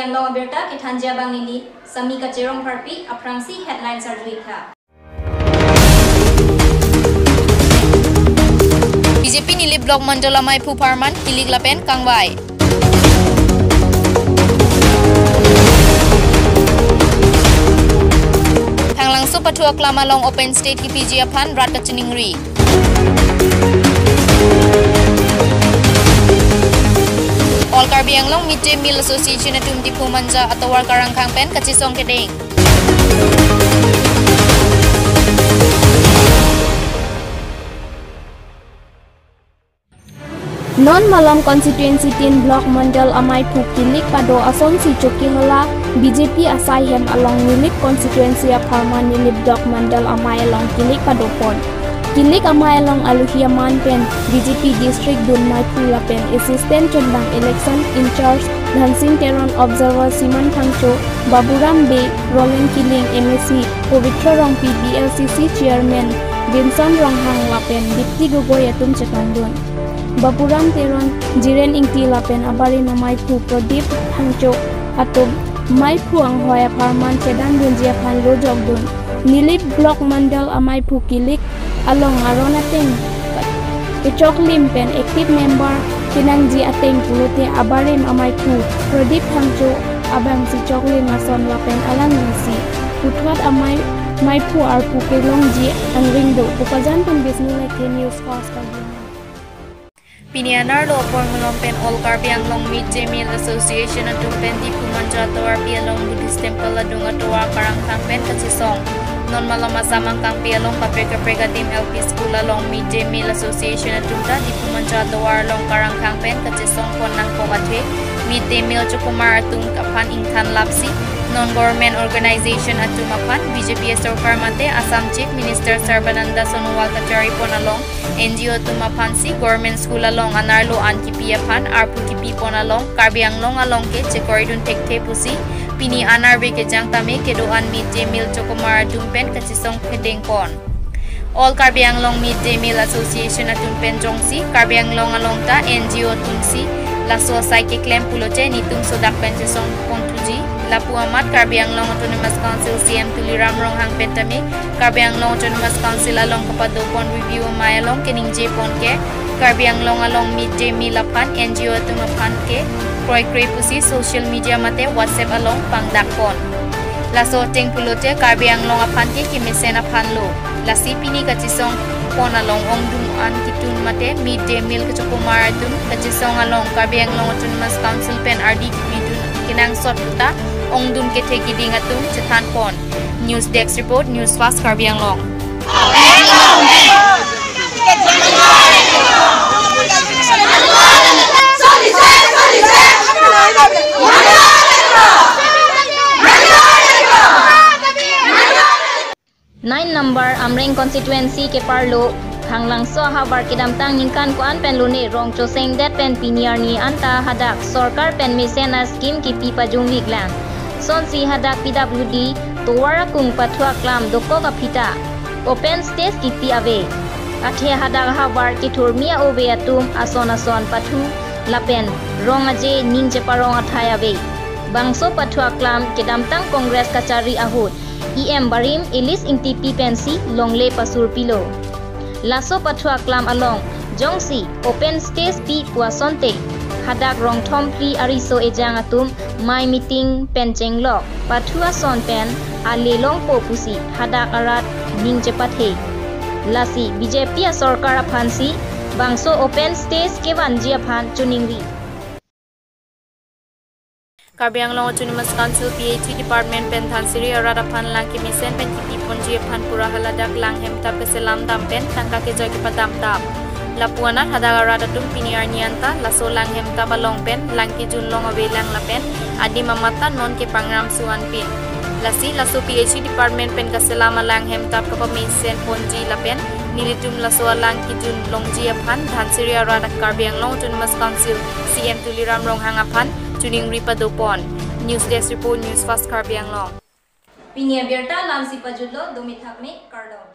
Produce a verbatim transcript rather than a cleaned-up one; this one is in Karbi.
Anglong abirta kethanji abang neli Sami Kacherong Pharpi, aphrangsi headlines arju-ik tha. B J P Nilip Block Mandal amaiphu apharman kilik lapen kangvai. Thanglangso pathu aklam along open stage kipiji aphan rat kachiningri. All Karbi Anglong Mid Day Meal Association atum Diphu Manja atovar karangkhang pen kachesong kedeng. Non malom constituency tin block mandal amaiphu kilik pado asonsi chokihola B J P asai hem along Nilip constituency apharman Nilip block mandal amei along kilik padopon. Kilik amei along aluhi aman pen B J P district dun maiphu lapen assistant chundang election in charge Dhansing Teron, observer Siman Phangcho, Baburam Bey, Roland Killing, M A C Pabitra Rongpi, B L C C chairman Vinson Ronghang lapen Dipti Gogoi atum chetongdun. Baburam Teron, Jiren Ingti lapen abarim amaiphu Pradip Phangcho atum maiphu anghoi apharman chedandunji aphan lo jokdun. Nilip block mandal amaiphu kilik along aron ateng kechoklim pen active member kenangji ateng pulote abarim amaiphu Pradip Phangcho abangsi choklim ason lapen alanglisi puthot amei maiphu arpu kelongji angring do. Bokajan pen Bisnu Lekthe, News Fast Karbi Anglong. Pini anerlo apor malom pen All Karbi Anglong Mid Day Meal Association atum pen Diphu Manja atovarpi along Buddhist Temple adung atovar karangkhang pen kachesong. Non malom Assam angkangpi along kaprek kaprek adim L P school along Mid Day Meal Association atum ta Diphu Manja atovar along karangkhang pen kachesong pon nangkok athe Mid Day Meal chokomar atum aphan ingthan lapsi non government organization atum aphan B J P sorkar mate Assam Chief Minister Sarbananda Sonowal kachari pon along N G O atum aphansi government school along anerlo an kipi aphan arpu kipi pon along Karbi Anglong along ke chekoridun thekthe pusi pini anerve kejang tame kedo-an Mid Day Meal chokomar atum pen kachesong kedeng pon. All Karbi Anglong Mid Day Meal Association atum pen jongsi Karbi Anglong along ta N G O atumsi laso asai keklem pulote netum sodak pen chesong pon thuji. Lapu amat Karbi Anglong Autonomous Council C E M Tuliram Ronghang pen tame Karbi Anglong Autonomous Council along kapado pon review amei along keningje pon ke Karbi Anglong along Mid Day Meal aphan N G O atum aphan ke kroikre pusi social media mate WhatsApp along pangdak pon. Laso ateng pulote Karbi Anglong aphan ke kemesen aphan lo. Lasi pini kachesong pon along ongdung an kitun mate Mid Day Meal kachokomar atum kachesong along Karbi Anglong Autonomous Council pen ardi kipidun kenangsot puta ongdung kethe kiding atum chethan pon. News Desk Report, News Fast Karbi Anglong. Nine number Amreng constituency keparlo Thanglangso ahavar kedamtang ningkan ko-an pen lone rong chosengdet pen pini arni anta hadak sorkar pen mesen a-scheme kipi pajumviklang. Sonsi hadak P W D tovar akung pathu aklam dokok aphi ta open stage kipi ave. Athe hadak ahavar kethurmi a-ove atum ason ason pathu lapen rong aje ning cheparong athai ave. Bangso pathu aklam kedamtang Congress kachari ahut E M barim Elis Ingtipi pensi longle pasurpilo. Laso pathu aklam along jongsi open stage pi pu asonte hadak rong thom phli ariso ejang atum mei meeting pen chenglok pathu ason pen ale longpo pusi hadak arat ning chepathe. Lasi B J P asorkar aphansi bangso open stage kevanji aphan choningri. Karbi Anglong Autonomous Council P H E Department pen Dhansiri arat aphan lang kemesen pen kipi ponji aphan pura haladak lang hemtap keselam dam pen tangka keja kepadam tap. Lapu anat hadak arat atum pini arni anta laso lang hemtap along pen lang kejun long avelang lapen adim amat ta non kepangram su anpin. Lasi laso P H E Department pen kaselam alang hemtap kapamesen ponji lapen nelitum laso alang kejun longji aphan Dhansiri arat Karbi Anglong Autonomous Council C M Tuliram Ronghang aphan choningri padopon. News Desk Report, News Fast Karbi Anglong. Pini abirta lamsi pajutlo, dome thakme, kardom.